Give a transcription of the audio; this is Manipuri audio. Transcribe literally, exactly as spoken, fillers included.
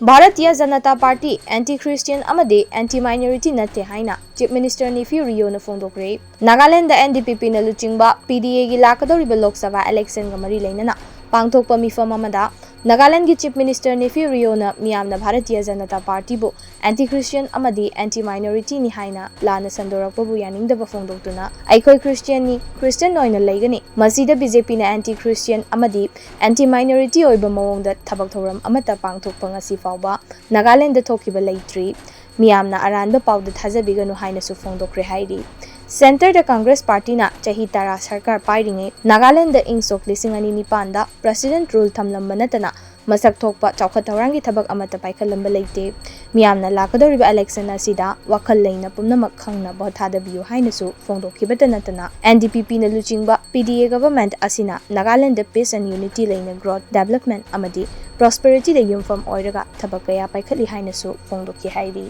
Bharatiya Janata party anti Christian ꯑꯃꯗꯤ ꯑꯦꯟꯇꯤ ꯃꯥꯏꯅꯣꯔꯤꯇꯤ ꯅꯠꯇꯦ ꯍꯥꯏꯅ ꯆꯤꯐ ꯃꯤꯅꯤꯁꯇꯔ ꯅꯦꯐꯤꯌꯨ ꯔꯤꯌꯣꯅ ꯐꯣꯡꯗꯣꯛꯈ꯭ꯔꯦ꯫ ꯅꯥꯒꯥꯂꯦꯟꯗ ꯑꯦꯟ ꯗꯤ ꯄꯤ ꯄꯤꯅ ꯂꯨꯆꯤꯡꯕ ꯄꯤ ꯗꯤ ꯑꯦꯒꯤ ꯂꯥꯛꯀꯗꯧꯔꯤꯕ ꯂꯣꯛ ꯁꯚꯥ ꯏꯂꯦꯛꯁꯟꯒ ꯃꯔꯤ ꯂꯩꯅꯅ ꯄꯥꯡꯊꯣꯛꯄ ꯃꯤꯐꯝ ꯑꯃꯗ ꯅꯥꯒꯥꯂꯦꯟꯗꯒꯤ ꯆꯤꯐ ꯃꯤꯅꯤꯁꯇꯔ ꯅꯦꯐꯤꯌꯨ ꯔꯤꯌꯣꯅ ꯃꯤꯌꯥꯝꯅ ꯚꯥꯔꯇꯤꯌ ꯖꯅꯇꯥ ꯄꯥꯔꯇꯤꯕꯨ ꯑꯦꯟꯇꯤ ꯈ꯭ꯔꯤꯁꯇꯤꯌꯟ ꯑꯃꯗꯤ ꯑꯦꯟꯇꯤ ꯃꯥꯏꯅꯣꯔꯤꯇꯤꯅꯤ ꯍꯥꯏꯅ ꯂꯥꯟꯅ ꯁꯟꯗꯣꯔꯛꯄꯕꯨ ꯌꯥꯅꯤꯡꯗꯕ ꯐꯣꯡꯗꯣꯛꯇꯨꯅ, "ꯑꯩꯈꯣꯏ ꯈ꯭ꯔꯤꯁꯇꯤꯌꯟꯅꯤ, ꯈ꯭ꯔꯤꯁꯇꯤꯌꯟ ꯑꯣꯏꯅ ꯂꯩꯒꯅꯤ꯫ ꯃꯁꯤꯗ ꯕꯤ ꯖꯦ ꯄꯤꯅ ꯑꯦꯟꯇꯤ ꯈ꯭ꯔꯤꯁꯇꯤꯌꯟ ꯑꯃꯗꯤ ꯑꯦꯟꯇꯤ ꯃꯥꯏꯅꯣꯔꯤꯇꯤ ꯑꯣꯏꯕ ꯃꯑꯣꯡꯗ ꯊꯕꯛ ꯊꯧꯔꯝ ꯑꯃꯠꯇ ꯄꯥꯡꯊꯣꯛꯄ ꯉꯁꯤ ꯐꯥꯎꯕ ꯅꯥꯒꯥꯂꯦꯟꯗ ꯊꯣꯛꯈꯤꯕ ꯂꯩꯇ꯭ꯔꯤ꯫ ꯃꯤꯌꯥꯝꯅ ꯑꯔꯥꯟꯕ ꯄꯥꯎꯗ ꯊꯥꯖꯕꯤꯒꯅꯨ" ꯍꯥꯏꯅꯁꯨ ꯐꯣꯡꯗꯣꯛꯈ꯭ꯔꯦ ꯍꯥꯏꯔꯤ꯫ ꯁꯦꯟꯇꯔꯗ ꯀꯪꯒ꯭ꯔꯦꯁ ꯄꯥꯔꯇꯤꯅ ꯆꯍꯤ ꯇꯔꯥ ꯁꯔꯀꯥꯔ ꯄꯥꯏꯔꯤꯉꯩ ꯅꯥꯒꯥꯂꯦꯟꯗ ꯏꯪ ꯁꯣꯛ ꯂꯤꯁꯤꯡ ꯑꯅꯤ ꯅꯤꯄꯥꯟꯗ ꯄ꯭ꯔꯁꯤꯗꯦꯟꯠ ꯔꯨꯜ ꯊꯝꯂꯝꯕ ꯅꯠꯇꯅ ꯃꯁꯛ ꯊꯣꯛꯄ ꯆꯥꯎꯈꯠ ꯊꯧꯔꯥꯡꯒꯤ ꯊꯕꯛ ꯑꯃꯠꯇ ꯄꯥꯏꯈꯠꯂꯝꯕ ꯂꯩꯇꯦ꯫ ꯃꯤꯌꯥꯝꯅ ꯂꯥꯛꯀꯗꯧꯔꯤꯕ ꯏꯂꯦꯛꯁꯟ ꯑꯁꯤꯗ ꯋꯥꯈꯜ ꯂꯩꯅ ꯄꯨꯝꯅꯃꯛ ꯈꯪꯅ ꯚꯣꯠ ꯊꯥꯗꯕꯤꯌꯨ ꯍꯥꯏꯅꯁꯨ ꯐꯣꯡꯗꯣꯛꯈꯤꯕꯇ ꯅꯠꯇꯅ, ꯑꯦꯟ ꯗꯤ ꯄꯤ ꯄꯤꯅ ꯂꯨꯆꯤꯡꯕ ꯄꯤ ꯗꯤ ꯑꯦ ꯒꯚꯔꯟꯃꯦꯟꯠ ꯑꯁꯤꯅ ꯅꯥꯒꯥꯂꯦꯟꯗ ꯄꯤꯁ ꯑꯦꯟ ꯌꯨꯅꯤꯇꯤ ꯂꯩꯅ ꯒ꯭ꯔꯣꯊ, ꯗꯦꯚꯂꯞꯃꯦꯟꯠ ꯑꯃꯗꯤ ꯄ꯭ꯔꯣꯁꯄꯦꯔꯤꯇꯤꯗ ꯌꯨꯝꯐꯝ ꯑꯣꯏꯔꯒ ꯊꯕꯛ ꯀꯌꯥ ꯄꯥꯏꯈꯠꯂꯤ ꯍꯥꯏꯅꯁꯨ ꯐꯣꯡꯗꯣꯛꯈꯤ ꯍꯥꯏꯔꯤ꯫